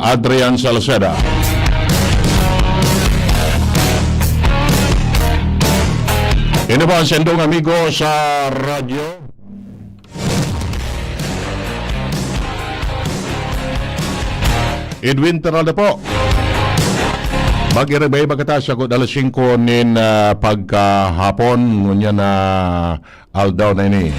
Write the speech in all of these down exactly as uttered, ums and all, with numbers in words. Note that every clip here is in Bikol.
Adrian Salceda. Ini po ang sendong amigo sa radyo. Edwin Terralda po. Mag-iribay ba kita sa alas singko nin, ah, pagkahapon, ngunyan na aldaw na ini.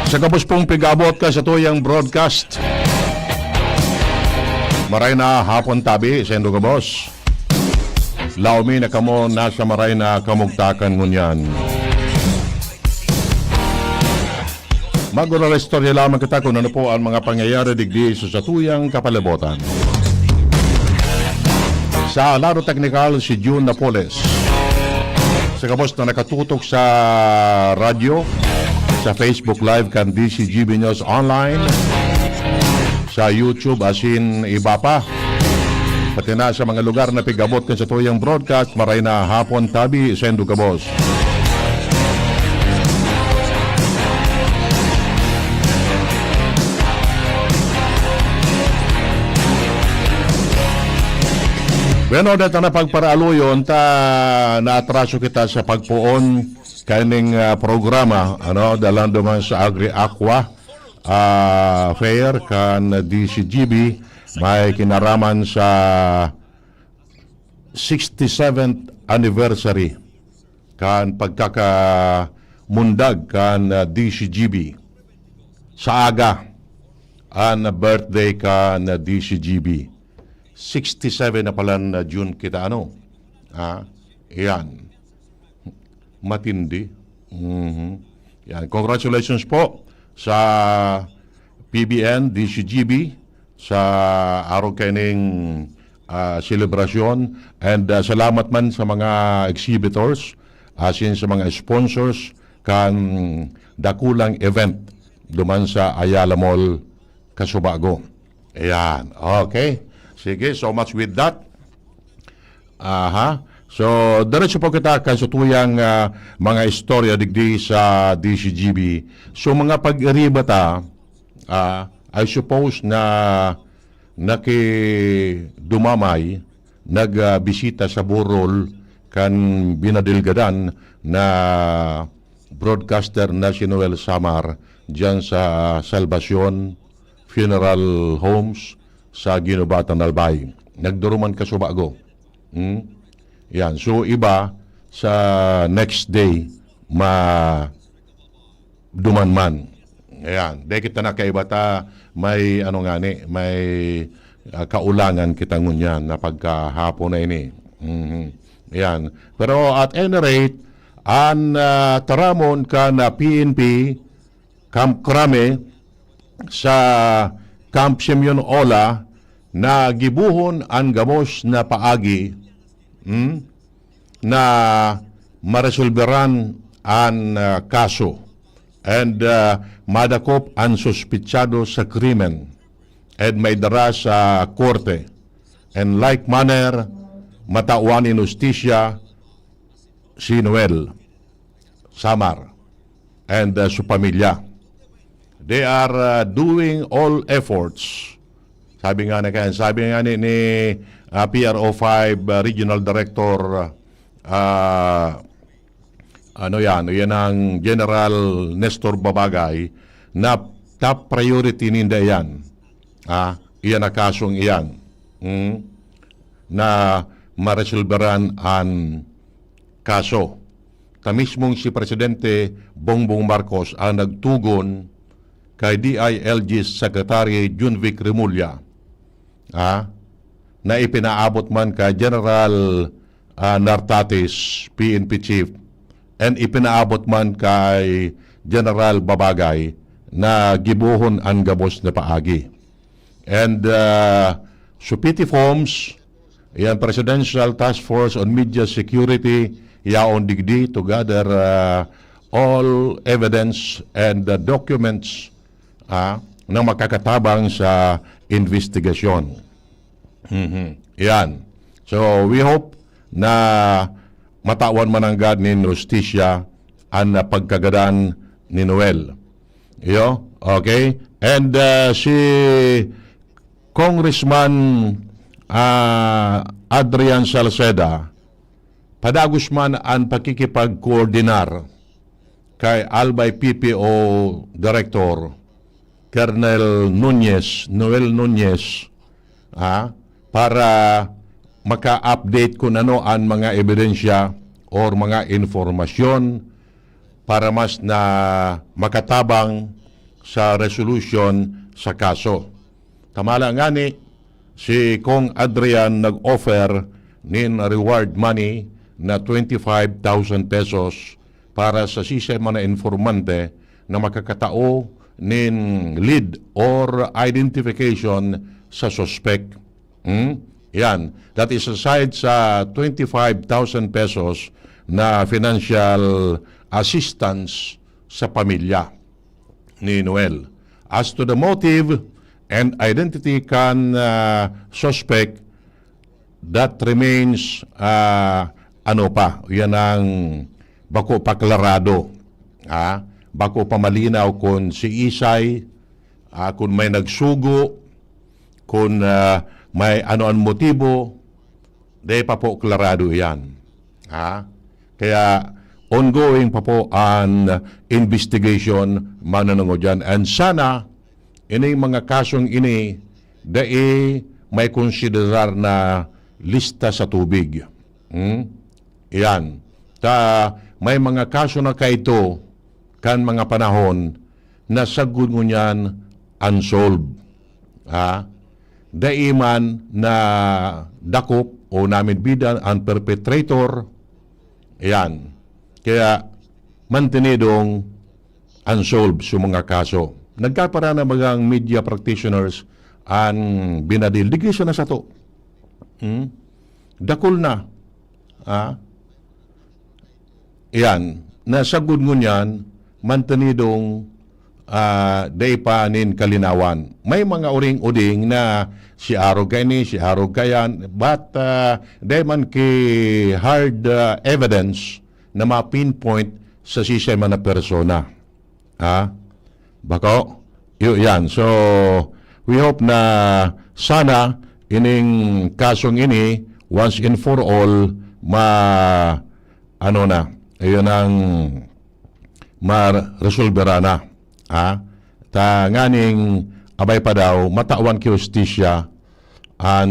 Sa gabos pong pig-abot kan satuyang broadcast, maray na hapon tabi, sendo gabos. Laomi na kamo nasa maray na kamugtakan ngunyan. Mag-ururistorya lamang kita kung ano po ang mga pangyayari digdi sa satuyang kapalibutan. Sa lado teknikal, si June Napoles. Sa gabos na nakatutok sa radyo, sa Facebook Live kan D C G B News Online, sa YouTube, asin iba pa. Pati na sa mga lugar na pig-abot kan satuyang broadcast, maray na hapon tabi, sendo gabos. Bueno, data na pagparaaluyon ta naatraso kita sa pagpoon kaning, ah, programa, ano, dalan duman sa Agri Aqua, ah, Fair kan D C G B, may kinaraman sa sixty-seventh anniversary kan pagkakamundag kan, ah, D C G B. Sa aga, an birthday kan, ah, D C G B. Sixty-seven na palan, ah, June kita, ano? Ah, iyan. Matindi. Mhm. Yan. Congratulations po sa P B N, D C G B, sa arog kaining, ah, selebrasyon. And, ah, salamat man sa mga exhibitors, asin sa mga sponsors kan dakulang event duman sa Ayala Mall, Kasubago. Ayan. Okay. Sige, so much with that. Aha. So, diretso po kita kan satuyang, ah, mga istorya digdi sa D C G B. So, mga pag-iriba ta, ah, I suppose na nakidumamay, nag, ah, bisita sa Bohol kan binadilgadan na broadcaster na si Noel Samar diyan sa Salvacion Funeral Homes sa Guinobatan, Albay. Nagduruman Kasubago. Hmm? Yan. So, iba sa next day, ma-, duman man. Ayan. Di kita nakaiba ta, may ano ngani, may, ah, kaulangan kita ngunyan na pagkahapon na ini. Mhm. Ayan. Pero at any rate, an, ah, taramon kan, ah, P N P, Camp Crame, sa Camp Simeon Ola, na gibohon an gabos na paagi, hmm, na maresolberan an, ah, kaso and, ah, madakop an suspitsado sa krimen and maidara sa korte. And like manner, matawan nin hustisya si Noel Samar and, uh, su pamilya. They are, uh, doing all efforts. Sabi nga na kan, sabi nga ni, ni, uh, P R O five, uh, Regional Director, uh, ano yan, yan ang General Nestor Babagay, na top priority ninda yan. Ah, iyan na kasong iyan. Hmm? Na maresolberan an kaso. Ta mismong si Presidente Bongbong Marcos ang nagtugon kay D I L G Secretary Junvic Remulla, ah, na ipinaabot man kay General, ah, Nartates, P N P Chief, and ipinaabot man kay General Babagay na gibohon an gabos na paagi. And, uh, Supiti Forms, yan Presidential Task Force on Media Security, yaon digdi to gather, uh, all evidence and, uh, documents, ah, na makakatabang sa investigasyon. Mhm. Yan. So, we hope na matawan man nanggad nin hustisya an, ah, pagkagadan ni Noel. Iyo, Okay? And, ah, si Congressman, ah, Adrian Salceda, padagos man an pakikipagkoordinar kay Albay P P O Director, Colonel Nunez, Noel Nunez, ah, para maka-update kung ano an mga ebidensya or mga impormasyon para mas na makatabang sa resolution sa kaso. Tamala ngani, si Cong Adrian nag-offer nin reward money na twenty-five thousand pesos para sa sisay man na informante na makakatao nin lead or identification sa suspek. Hmm? Yan. That is aside sa twenty-five thousand pesos na financial assistance sa pamilya ni Noel. As to the motive and identity kan, ah, suspect, that remains, ah, ano pa, yan ang bako pa klarado. Ah, bako pa malinaw kung si Isay, ah, kung may nagsugo, kung, ah, may ano ang motibo, di pa po klarado yan. Ha? Kaya ongoing pa po ang investigation mananungod yan. And sana, ining mga kasong ini, dai may konsiderar na lista sa tubig. Hmm? Iyan. Ta may mga kaso na kaito kan mga panahon na sagkod ngunyan unsolved. Ha? Dai man nadakop o namidbidan an perpetrator. Iyan. Kaya mantenidong unsolved sa mga kaso. Nagkapara na bagang media practitioners an binadil. Digdi siya na sato. Hmm? Dakul na. Ah? Iyan. Na sagkod ngunyan, mantenidong, ah, dai pa nin kalinawan. May mga uring-uding na si arog kaini, si arog kayan, but, ah, dai man ki hard, ah, evidence na ma-pinpoint sa sisay man na persona. Ha? Bako? Yu-, yan. So, we hope na sana ining kasong ini, once and for all, ma-, ano na, ayun ang maresolbera na. Ha? Ta nganing abay pa daw, matawan ki hustisya an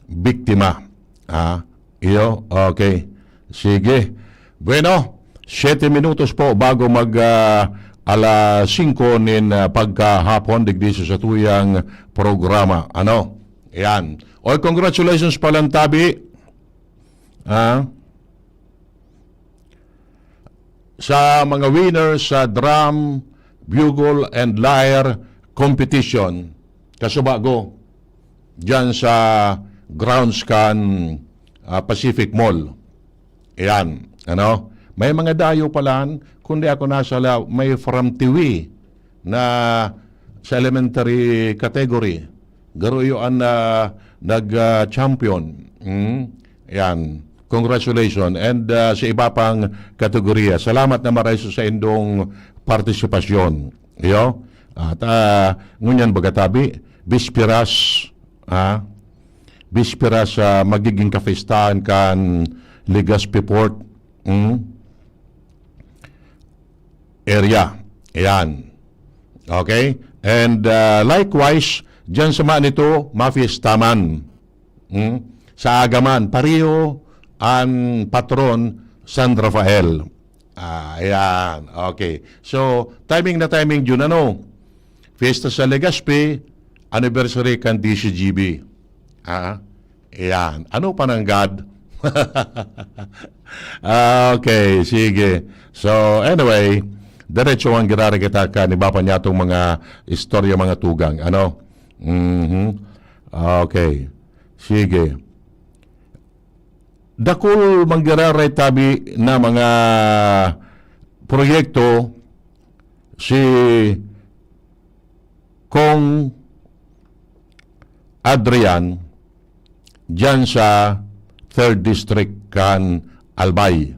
biktima. Ha? Iyo? Okay. Sige. Bueno, siyete minutos po bago mag, ah, alas singko nin, ah, pagkahapon, digdi sa satuyang programa. Ano? Ayan. Oy, congratulations palan tabi. Ah? Sa mga winners sa drum, bugle, and lyre competition, kasubago, diyan sa grounds kan, ah, Pacific Mall. Ayan, ano? May mga dayo palan, kundi ako nasala, may from Tiwi na sa elementary category. Garo iyo an, ah, nag, ah, champion. Mm? Ayan. Congratulations. And, ah, sa iba pang kategorya. Salamat na maray sa indong partisipasyon. Iyo? At, ah, ngunyan baga tabi, bisperas, ah, bisperas sa magiging kapistahan kan Legazpi Port, mm, area. Ayan. Okay? And, ah, likewise, dyan sa mga nito, mafiesta man. Mm? Sa aga man, pareho an patron San Rafael. Ah, ayan. Okay. So, timing na timing yun, ano? Fiesta sa Legazpi, anniversary kan D C G B. Ah, ayan. Ano pa ng God? Ah, okay, sige. So, anyway, diretso ang girari kita kan iba pa niyatong mga istorya, mga tugang. Ano? Mhm. Okay. Sige. Dakul manggiraray tabi na mga proyekto si Cong Adrian diyan sa third District kan Albay.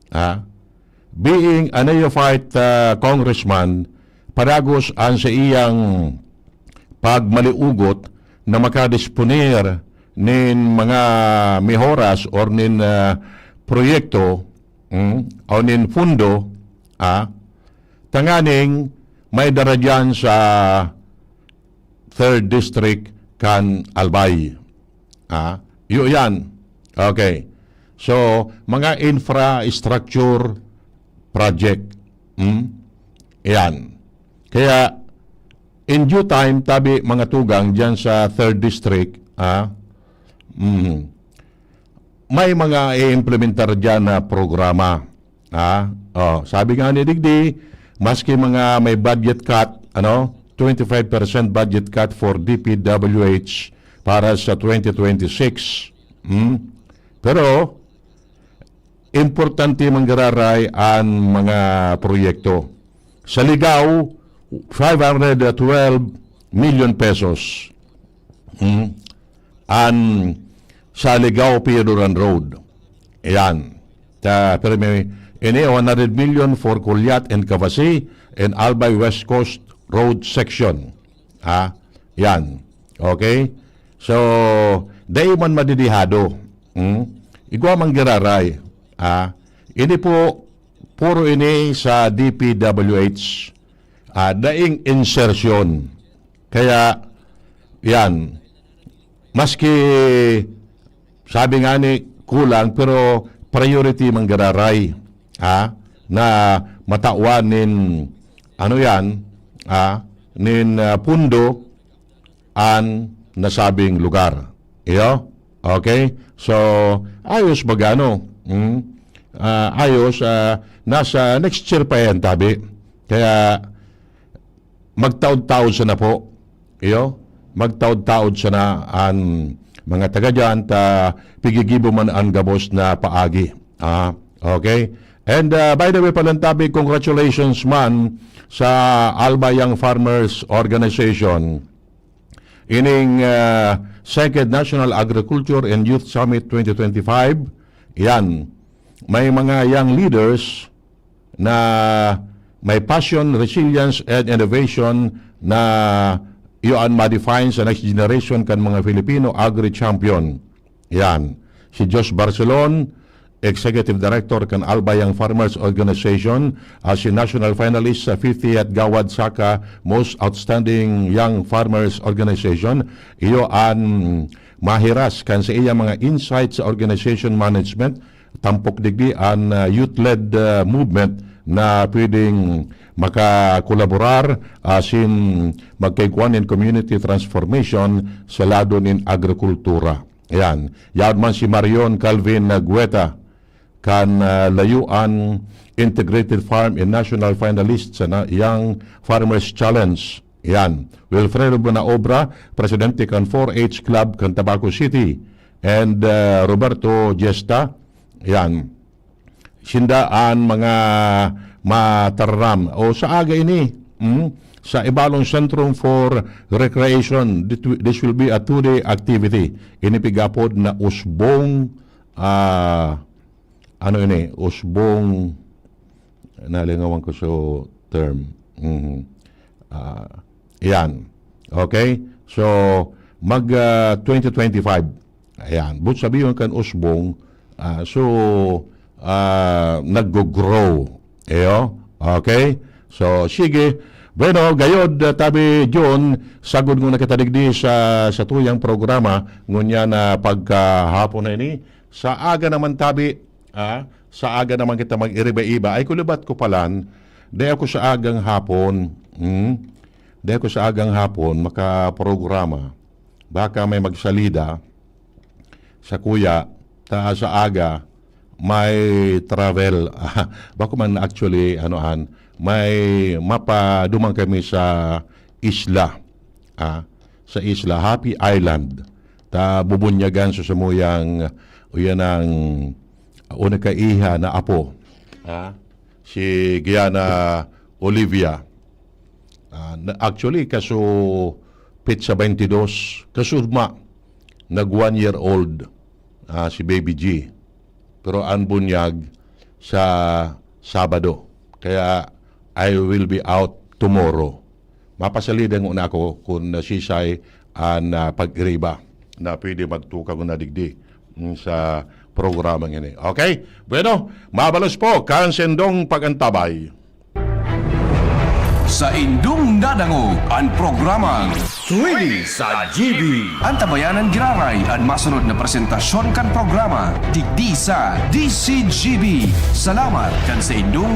Ha? Being a neophyte, ah, congressman, padagos an sa iyang pagmaliugot na makadisponer nin mga mehoras or nin, ah, proyekto, mm, o nin pundo, ah, tanganing may dara diyan sa third District kan Albay. Ah, iyo yan. Okay. So, mga infrastructure project. Hmm? Yan. Kaya, in due time, tabi mga tugang dyan sa third District, ah, mm, may mga i-implementar dyan na programa. Ah, oh, sabi nga ni digdi, maski mga may budget cut, ano, twenty-five percent budget cut for D P W H para sa twenty twenty-six. Hmm? Pero, importante manggararay an mga proyekto. Sa Ligao, five hundred twelve million pesos. Hmm? An sa Ligao Pioneeran Road. Ayan. Ta, pero may, ini one hundred million for Culiat and Cavasi and Albay West Coast Road section. Ha? Yan. Okay? So, dai man madidihado. Hmm? Igwa man giraray. Ha? Ini po, puro ini sa D P W H. Ah, daing insertion. Kaya, yan. Maski, sabi nga ni, kulang, pero priority man giraray, ha? Na matawan nin, ano yan, ha? Nin, ah, pundo an nasabing lugar. Iyo? Okay? So, ayos baga, no? Hmm? Ah, ayos, ah, nasa next year pa yan, tabi. Kaya, magtaod-taod sana po. Iyo? Magtaod-taod sana an mga taga dyan, ta pigigibo man an gabos na paagi. Ah, okay? And, ah, by the way, palantabi, congratulations man sa Alba Young Farmers Organization. Ining, ah, Second National Agriculture and Youth Summit twenty twenty-five. Yan. May mga young leaders na may passion, resilience, and innovation na iyo an ma-define sa next generation kan mga Filipino agri-champion. Yan. Si Josh Barcelon, Executive Director kan Alba Young Farmers Organization, as si national finalist sa fiftieth Gawad Saka Most Outstanding Young Farmers Organization, iyo an mahiras kan sa iya mga insight sa organization management, tampok digdi an, ah, youth-led, ah, movement na pwedeng makakolaborar asin magkaigwa nin community transformation sa lado nin agrikultura. Ayan. Yaon man si Marion Calvin Gueta kan, ah, Layuan Integrated Farm and National Finalist sa na-, Young Farmers Challenge. Ayan. Wilfredo Buenaobra, presidente kan four H Club kan Tabaco City. And, ah, Roberto Gesta, ayan. Sinda an mga matararam. O sa aga ini, mm, sa Ibalong Centrum for Recreation, this wi-, this will be a two-day activity. Ini pig-apod na usbong, ah, ano ini? Usbong, nalingawan ko sa term. Mhm. Ah, yan. Okay? So, mag, ah, twenty twenty-five. Ayan. But sabihin kan usbong, ah, so, ah, naggo-grow. Eyo? Okay? So, sige. Bueno, gayod, ah, tabi, Jun, sagod nguna kita digdi sa, sa tuyang programa, ngunyan na pagkahapon na ini. Sa aga naman tabi, ah, sa aga naman kita mag-iriba-iba. Ay, kulubat ko palan, di ako sa agang hapon. Hmm? Di ako sa agang hapon makaprograma. Baka may magsalida sa kuya, ta sa aga, may travel. Bako man actually, ano, an, may mapaduman kami sa isla. Ah, sa isla, Happy Island. Ta bubunyagan sa samuyang, uyan ang una kaiha na apo. Ah, si Gianna Olivia. Ah, na, actually, kaso petsa twenty-dos, kasurma, nag one year old, ah, si Baby G. Pero ang bunyag sa Sabado. Kaya I will be out tomorrow. Mapasalida nguna ako kun sisay an, ah, pag-iriba na pwede magtukang na digdi, mm, sa programang ini. Okay? Bueno, mabalos po kan sindong pag-antabay. Sa indong nadangog an programang Three D sa G B. Antabayanan giraray an masunod na presentasyon kan programa digdi sa D C G B. Salamat kan sa indong